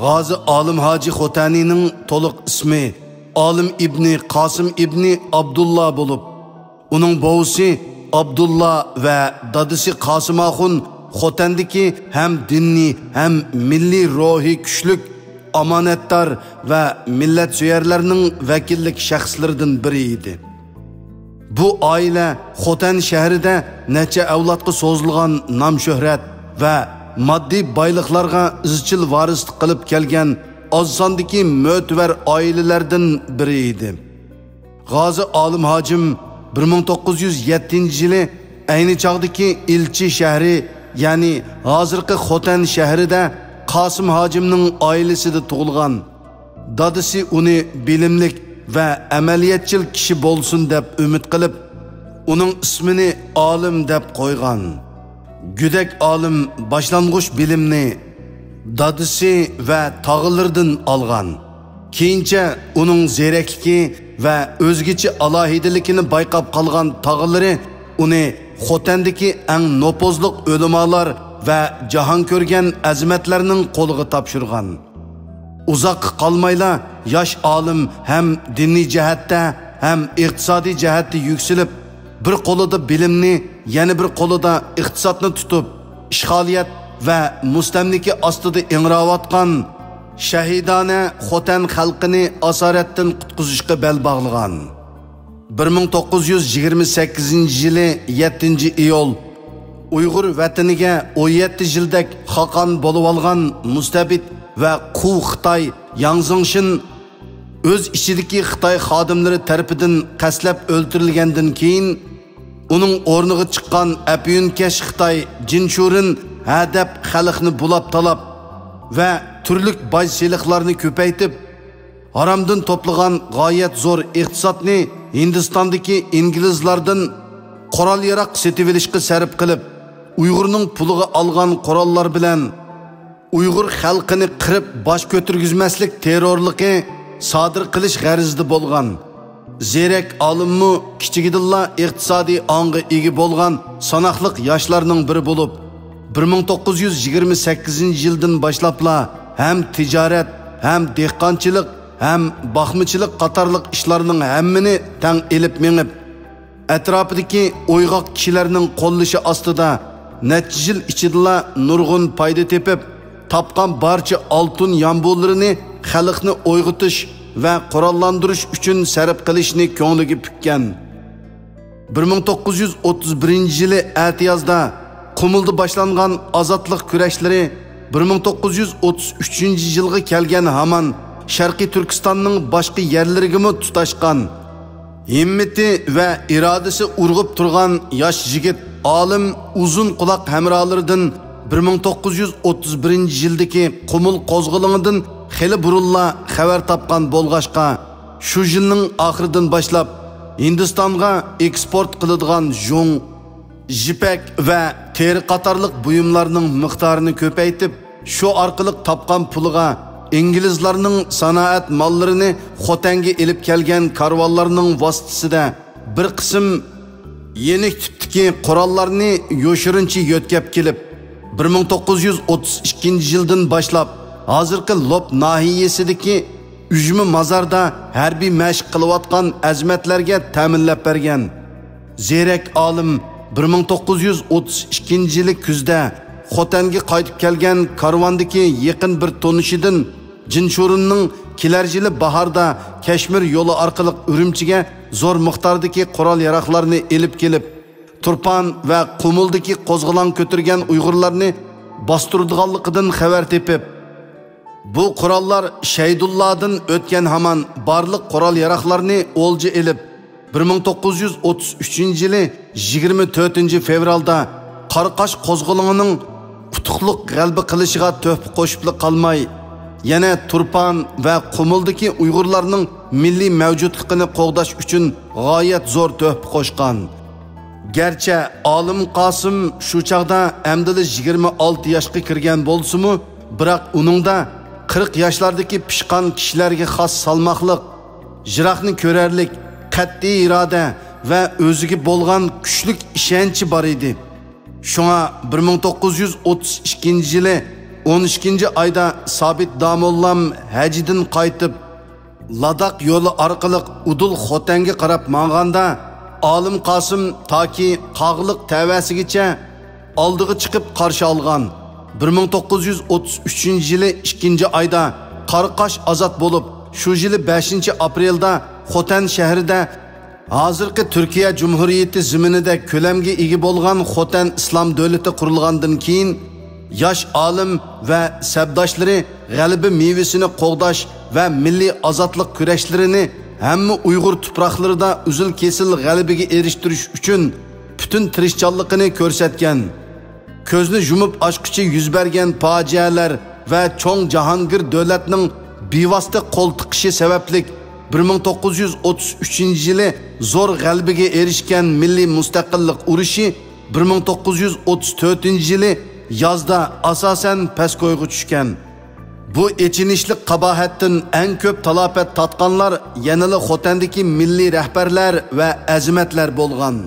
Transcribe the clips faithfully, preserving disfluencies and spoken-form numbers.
غازى ئالىم ھاجى خوتەنىنىڭ تولۇق ئىسمى ئالىم ئىبنى قاسىم ئىبنى ئابدۇللا بولۇپ، ئۇنىڭ بوۋىسى ئابدۇللا ۋە دادىسى قاسىم ئاخۇن خوتەندىكى ھەم دىنىي، ھەم مىللىي روھى كۈچلۈك، ئامانەتدار ۋە مىللەتسۆيەرلەرنىڭ ۋەكىللىك شەخسلىرىدىن بىرى ئىدى. بۇ ئائىلە خوتەن شەھىرىدە نەچچە ئەۋلادقا سوزۇلغان نام-شۆھرەت ۋە ماددىي بايلىقلارغا ئىزچىل ۋارىسلىق قىلىپ كەلگەن ئاز ساندىكى مۆتىۋەر ئائىلىلەردىن بىرى ئىدى. غازى ئالىم ھاجىم بىر مىڭ توققۇز يۈز يەتتىنچى يىلى ئەينى چاغدىكى ئىلچى شەھىرى، يەنى ھازىرقى خوتەن شەھىرىدە قاسىم ھاجىمنىڭ ئائىلىسىدە تۇغۇلغان. دادىسى ئۇنى بىلىملىك ۋە ئەمەلىيەتچىل كىشى بولسۇن دەپ ئۈمىد قىلىپ، ئۇنىڭ ئىسمىنى ئالىم دەپ قويغان. گۆدەك ئالىم باشلانغۇچ بىلىمنى دادىسى ۋە تاغىلىرىدىن ئالغان. كېيىنچە ئۇنىڭ زېرەكلىكى ۋە ئۆزگىچە ئالاھىدىلىكىنى بايقاپ قالغان تاغىلىرى ئۇنى خوتەندىكى ئەڭ نوپۇزلۇق ئۆلىمالار ۋە جاھان كۆرگەن ئەزىمەتلەرنىڭ قولىغا تاپشۇرغان. ئۇزاققا قالمايلا ياش ئالىم ھەم دىنىي جەھەتتە، ھەم ئىقتىسادىي جەھەتتە يۈكسىلىپ، بىر قولىدا بىلىمنى، يەنە بىر قولىدا ئىقتىسادنى تۇتۇپ، ئىشغالىيەت ۋە مۇستەملىكە ئاستىدا ئىڭراۋاتقان شەھىدانە خوتەن خەلقىنى ئاسارەتتىن قۇتقۇزۇشقا بەل باغلىغان. بىر مىڭ توققۇز يۈز يىگىرمە سەككىزىنچى يىلى يەتتىنچى ئىيۇل ئۇيغۇر ۋەتىنىگە ئون يەتتە يىلدەك خاقان بولۇۋالغان مۇستەبىت ۋە قۇۋ خىتاي ياڭ زېڭشىن ئۆز ئىچىدىكى خىتاي خادىملىرى تەرىپىدىن قەستلەپ ئۆلتۈرۈلگەندىن كېيىن، ئۇنىڭ ئورنىغا چىققان ئەپيۈنكەش خىتاي جىن شۇرىن ھەدەپ خەلقنى بۇلاپ-تالاپ ۋە تۈرلۈك باج سېلىقلارنى كۆپەيتىپ، ھارامدىن توپلىغان غايەت زور ئىقتىسادنى ھىندىستاندىكى ئىنگلىزلاردىن قورال-ياراق سېتىۋېلىشقا سەرپ قىلىپ، ئۇيغۇرنىڭ پۇلىغا ئالغان قوراللار بىلەن ئۇيغۇر خەلقىنى قىرىپ باش كۆتۈرگۈزمەسلىك تېررورلۇقى سادىر قىلىش غەرىزىدە بولغان. زېرەك ئالىممۇ كىچىكىدىنلا ئىقتىسادىي ئاڭغا ئىگە بولغان ساناقلىق ياشلارنىڭ بىرى بولۇپ، بىر مىڭ توققۇز يۈز يىگىرمە سەككىزىنچى يىلدىن باشلاپلا ھەم تىجارەت، ھەم دېھقانچىلىق، ھەم باقمىچىلىق قاتارلىق ئىشلارنىڭ ھەممىنى تەڭ ئېلىپ مېڭىپ، ئەتراپىدىكى ئويغاق كىشىلەرنىڭ قوللىشى ئاستىدا نەچچە يىل ئىچىدىلا نۇرغۇن پايدا تېپىپ، تاپقان بارچە ئالتۇن يامبۇلىرىنى خەلقنى ئويغىتىش ۋە قوراللاندۇرۇش ئۈچۈن سەرپ قىلىشنى كۆڭلىگە پۈككەن. بىر مىڭ توققۇز يۈز ئوتتۇز بىرىنچى يىلى ئەتىيازدا قۇمۇلدا باشلانغان ئازادلىق كۈرەشلىرى بىر مىڭ توققۇز يۈز ئوتتۇز ئۈچىنچى يىلغا كەلگەن ھامان شەرقىي تۈركىستاننىڭ باشقا يەرلىرىگىمۇ تۇتاشقان. ھىممىتى ۋە ئىرادىسى ئۇرغۇپ تۇرغان ياش يىگىت ئالىم ئۇزۇن قۇلاق ھەمراھلىرىدىن بىر مىڭ توققۇز يۈز ئوتتۇز بىرىنچى يىلدىكى قۇمۇل قوزغىلىڭىدىن خېلى بۇرۇنلا خەۋەر تاپقان بولغاچقا، شۇ يىلنىڭ ئاخىرىدىن باشلاپ ھىندىستانغا ئېكسپورت قىلىدىغان ژۇڭ، يىپەك ۋە تېرە قاتارلىق بۇيۇملارنىڭ مىقدارىنى كۆپەيتىپ، شۇ ئارقىلىق تاپقان پۇلىغا ئىنگلىزلارنىڭ سانائەت ماللىرىنى خوتەنگە ئېلىپ كەلگەن كارۋانلارنىڭ ۋاسىتىسىدە بىر قىسىم يېنىك تىپتىكى قوراللارنى يوشۇرۇنچە يۆتكەپ كېلىپ، بىر مىڭ توققۇز يۈز ئوتتۇز ئىككىنچى يىلدىن باشلاپ ھازىرقى لوپ ناھىيەسىدىكى ئۈجمە مازاردا ھەربىي مەشىق قىلىۋاتقان ئەزىمەتلەرگە تەمىنلەپ بەرگەن. زېرەك ئالىم بىر مىڭ توققۇز يۈز ئوتتۇز ئىككىنچى يىلى كۈزدە خوتەنگە قايتىپ كەلگەن كارۋاندىكى يېقىن بىر تونۇشىدىن جىنشۇرۇننىڭ كېلەر يىلى باھاردا كەشمىر يولى ئارقىلىق ئۈرۈمچىگە زور مىقداردىكى قورال-ياراغلارنى ئېلىپ كېلىپ، تۇرپان ۋە قۇمۇلدىكى قوزغىلاڭ كۆتۈرگەن ئۇيغۇرلارنى باستۇرىدىغانلىقىدىن خەۋەر تېپىپ، بۇ قوراللار شەيدۇللادىن ئۆتكەن ھامان بارلىق قورال-ياراغلارنى ئولجا ئېلىپ، بىر مىڭ توققۇز يۈز ئوتتۇز ئۈچىنچى يىلى يىگىرمە تۆتىنچى فېۋرالدا قاراقاش قوزغىلىڭىنىڭ ئۇتۇقلۇق غەلىبە قىلىشىغا تۆھپە قوشۇپلا قالماي، يەنە تۇرپان ۋە قۇمۇلدىكى ئۇيغۇرلارنىڭ مىللىي مەۋجۇتلۇقىنى قوغداش ئۈچۈن غايەت زور تۆھپە قوشقان. گەرچە ئالىم قاسىم شۇ چاغدا ئەمدىلا يىگىرمە ئالتە ياشقا كىرگەن بولسىمۇ، بىراق ئۇنىڭدا قىرىق ياشلاردىكى پىشقان كىشىلەرگە خاس سالماقلىق، يىراقنى كۆرەرلىك، قەتئىي ئىرادە ۋە ئۆزىگە بولغان كۈچلۈك ئىشەنچى بار ئىدى. شۇڭا بىر مىڭ توققۇز يۈز ئوتتۇز ئىككىنچى يىلى ئون ئىككىنچى ئايدا سابىت داموللام ھەجدىن قايتىپ، لاداق يولى ئارقىلىق ئۇدۇل خوتەنگە قاراپ ماڭغاندا، ئالىم قاسىم تاكى قاغلىق تەۋەسىگىچە ئالدىغا چىقىپ قارشى ئالغان. بىر مىڭ توققۇز يۈز ئوتتۇز ئۈچىنچى يىلى ئىككىنچى ئايدا قاراقاش ئازاد بولۇپ، شۇ يىلى بەشىنچى ئاپرېلدا خوتەن شەھىرىدە، ھازىرقى تۈركىيە جۇمھۇرىيىتى زېمىنىدە كۆلەمگە ئىگە بولغان خوتەن ئىسلام دۆلىتى قۇرۇلغاندىن كېيىن، ياش ئالىم ۋە سەپداشلىرى غەلىبە مېۋىسىنى قوغداش ۋە مىللىي ئازادلىق كۈرەشلىرىنى ھەممە ئۇيغۇر تۇپراقلىرىدا ئۈزۈل-كېسىل غەلىبىگە ئېرىشتۈرۈش ئۈچۈن پۈتۈن تىرىشچانلىقىنى كۆرسەتكەن. كۆزنى يۇمۇپ ئاچقۇچە يۈز بەرگەن پاجىئەلەر ۋە چوڭ جاھانگىر دۆلەتنىڭ بىۋاسىتە قول تىقىشى سەۋەبلىك، بىر مىڭ توققۇز يۈز ئوتتۇز ئۈچىنچى يىلى زور غەلىبىگە ئېرىشكەن مىللىي مۇستەقىللىق ئۇرۇشى بىر مىڭ توققۇز يۈز ئوتتۇز تۆتىنچى يىلى يازدا ئاساسەن پەسكويغا چۈشكەن. بۇ ئېچىنىشلىق قاباھەتتىن ئەڭ كۆپ تالاپەت تارتقانلار يەنىلا خوتەندىكى مىللىي رەھبەرلەر ۋە ئەزىمەتلەر بولغان.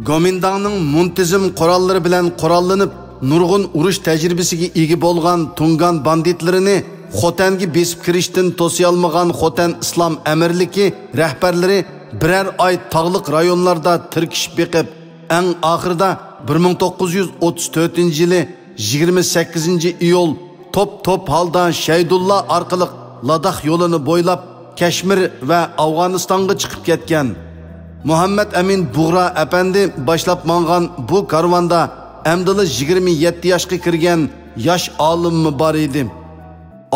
گومىنداڭنىڭ مۇنتىزىم قوراللىرى بىلەن قوراللىنىپ، نۇرغۇن ئۇرۇش تەجرىبىسىگە ئىگە بولغان تۇڭگان باندىتلىرىنى خوتەنگە بېسىپ كىرىشتىن توسىيالمىغان خوتەن ئىسلام ئەمىرلىكى رەھبەرلىرى بىرەر ئاي تاغلىق رايونلاردا تىركىشىپ بېقىپ، ئەڭ ئاخىرىدا بىر مىڭ توققۇز يۈز ئوتتۇز تۆتىنچى يىلى يىگىرمە سەككىزىنچى ئىيۇل توپ-توپ ھالدا شەيدۇللا ئارقىلىق لاداخ يولىنى بويلاپ، كەشمىر ۋە ئافغانىستانغا چىقىپ كەتكەن. مۇھەممەد ئەمىن بۇغرا ئەپەندى باشلاپ ماڭغان بۇ كارۋاندا ئەمدىلا يىگىرمە يەتتە ياشقا كىرگەن ياش ئالىممۇ بار ئىدى.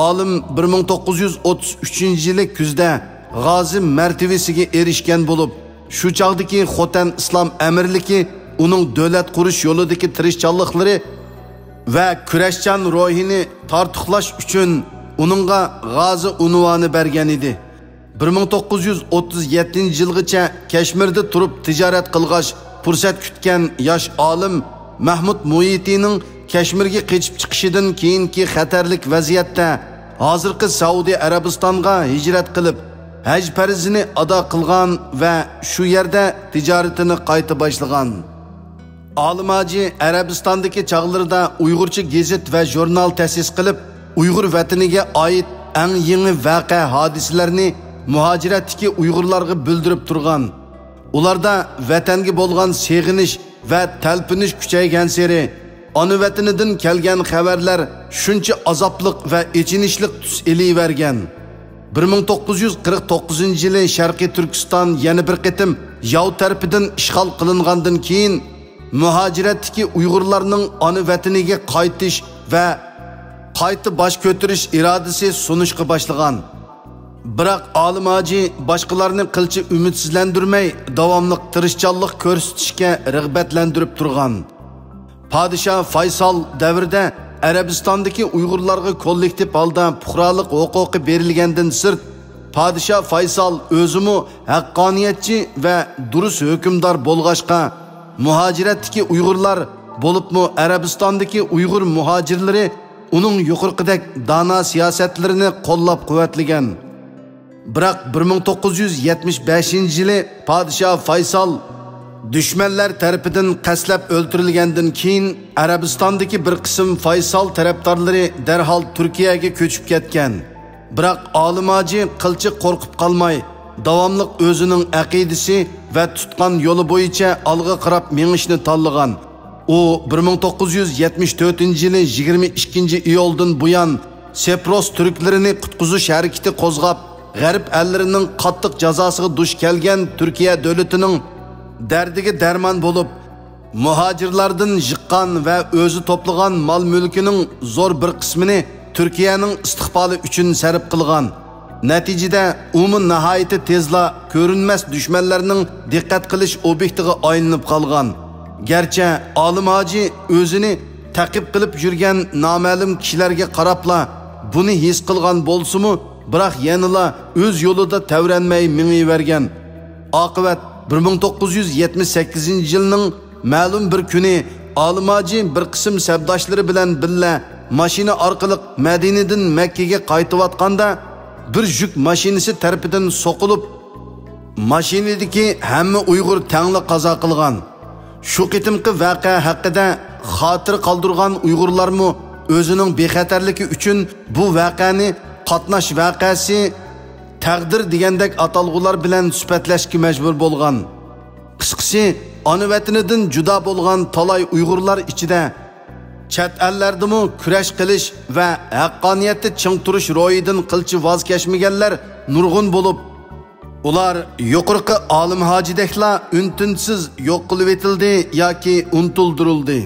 ئالىم بىر مىڭ توققۇز يۈز ئوتتۇز ئۈچىنچى يىلى كۈزدە غازى مەرتىۋىسىگە ئېرىشكەن بولۇپ، شۇ چاغدىكى خوتەن ئىسلام ئەمىرلىكى ئۇنىڭ دۆلەت قۇرۇش يولىدىكى تىرىشچانلىقلىرى ۋە كۈرەشچان روھىنى تارتۇقلاش ئۈچۈن ئۇنىڭغا غازى ئۇنۋانى بەرگەن ئىدى. بىر مىڭ توققۇز يۈز ئوتتۇز يەتتىنچى يىلغىچە كەشمىردە تۇرۇپ تىجارەت قىلغاچ پۇرسەت كۈتكەن ياش ئالىم مەھمۇد مۇھىتىنىڭ كەشمىرگە قېچىپ چىقىشىدىن كېيىنكى خەتەرلىك ۋەزىيەتتە ھازىرقى سەئۇدى ئەرەبىستانغا ھىجرەت قىلىپ، ھەج پەرزىنى ئادا قىلغان ۋە شۇ يەردە تىجارىتىنى قايتا باشلىغان. ئالىم ھاجى ئەرەبىستاندىكى چاغلىرىدا ئۇيغۇرچە گېزىت ۋە ژۇرنال تەسىس قىلىپ، ئۇيغۇر ۋەتىنىگە ئائىت ئەڭ يېڭى ۋەقە-ھادىسىلەرنى مۇھاجىرەتتىكى ئۇيغۇرلارغا بىلدۈرۈپ تۇرغان. ئۇلاردا ۋەتەنگە بولغان سېغىنىش ۋە تەلپۈنۈش كۈچەيگەنسېرى، ئانا ۋەتىنىدىن كەلگەن خەۋەرلەر شۇنچە ئازابلىق ۋە ئېچىنىشلىق تۈس ئېلىۋەرگەن. بىر مىڭ توققۇز يۈز قىرىق توققۇزىنچى يىلى شەرقىي تۈركىستان يەنە بىر قېتىم ياۋ تەرىپىدىن ئىشغال قىلىنغاندىن كېيىن، مۇھاجىرەتتىكى ئۇيغۇرلارنىڭ ئانا ۋەتىنىگە قايتىش ۋە قايتا باش كۆتۈرۈش ئىرادىسى سۇنۇشقا باشلىغان. بىراق ئالىم ھاجى باشقىلارنى قىلچە ئۈمىدسىزلەندۈرمەي، داۋاملىق تىرىشچانلىق كۆرسىتىشكە رىغبەتلەندۈرۈپ تۇرغان. پادىشاھ فايسال دەۋرىدە ئەرەبىستاندىكى ئۇيغۇرلارغا كوللېكتىپ ھالدا پۇقرالىق ھوقۇقى بېرىلگەندىن سىرت، پادىشاھ فايسال ئۆزىمۇ ھەققانىيەتچى ۋە دۇرۇس ھۆكۈمدار بولغاچقا، مۇھاجىرەتتىكى ئۇيغۇرلار، بولۇپمۇ ئەرەبىستاندىكى ئۇيغۇر مۇھاجىرلىرى ئۇنىڭ يۇقىرىقىدەك دانا سىياسەتلىرىنى قوللاپ-قۇۋۋەتلىگەن. بىراق بىر مىڭ توققۇز يۈز يەتمىش بەشىنچى يىلى پادىشاھ فايسال دۈشمەنلەر تەرىپىدىن قەستلەپ ئۆلتۈرۈلگەندىن كېيىن، ئەرەبىستاندىكى بىر قىسىم فايسال تەرەپدارلىرى دەرھال تۈركىيەگە كۆچۈپ كەتكەن. بىراق ئالىم ھاجى قىلچە قورقۇپ قالماي، داۋاملىق ئۆزىنىڭ ئەقىدىسى ۋە تۇتقان يولى بويىچە ئالغا قاراپ مېڭىشنى تاللىغان. ئۇ بىر مىڭ توققۇز يۈز يەتمىش تۆتىنچى يىلى يىگىرمە ئىككىنچى ئىيۇلدىن بۇيان سېپروس تۈركلىرىنى قۇتقۇزۇش ھەرىكىتى قوزغاپ، غەرب ئەللىرىنىڭ قاتتىق جازاسىغا دۇچ كەلگەن تۈركىيە دۆلىتىنىڭ دەردىگە دەرمان بولۇپ، مۇھاجىرلاردىن يىغقان ۋە ئۆزى توپلىغان مال-مۈلكىنىڭ زور بىر قىسمىنى تۈركىيەنىڭ ئىستىقبالى ئۈچۈن سەرپ قىلغان. نەتىجىدە، ئۇمۇ ناھايىتى تېزلا كۆرۈنمەس دۈشمەنلەرنىڭ دىققەت قىلىش ئوبيېكتىغا ئايلىنىپ قالغان. گەرچە ئالىم ھاجى ئۆزىنى تەقىب قىلىپ يۈرگەن نامەلۇم كىشىلەرگە قاراپلا بۇنى ھېس قىلغان بولسىمۇ، بىراق يەنىلا ئۆز يولىدا تەۋرەنمەي مېڭىۋەرگەن. ئاقىۋەت، بىر مىڭ توققۇز يۈز يەتمىش سەككىزىنچى يىلنىڭ مەلۇم بىر كۈنى ئالىم ھاجى بىر قىسىم سەپداشلىرى بىلەن بىللە ماشىنا ئارقىلىق مەدىنىدىن مەككىگە قايتىۋاتقاندا، بىر يۈك ماشىنىسى تەرىپىدىن سوقۇلۇپ، ماشىنىدىكى ھەممە ئۇيغۇر تەڭلا قازا قىلغان. شۇ قېتىمقى ۋەقە ھەققىدە خاتىرە قالدۇرغان ئۇيغۇرلارمۇ ئۆزىنىڭ بىخەتەرلىكى ئۈچۈن بۇ ۋەقەنى قاتناش ۋەقەسى، تەقدىر دېگەندەك ئاتالغۇلار بىلەن سۈپەتلەشكە مەجبۇر بولغان. قىسقىسى، ئانا ۋەتىنىدىن جۇدا بولغان تالاي ئۇيغۇرلار ئىچىدە، چەت ئەللەردىمۇ كۈرەش قىلىش ۋە ھەققانىيەتتە چىڭ تۇرۇش روھىدىن قىلچە ۋاز كەچمىگەنلەر نۇرغۇن بولۇپ، ئۇلار يۇقىرىقى ئالىم ھاجىدەكلا ئۈن-تىنسىز يوق قىلىۋېتىلدى ياكى ئۇنتۇلدۇرۇلدى.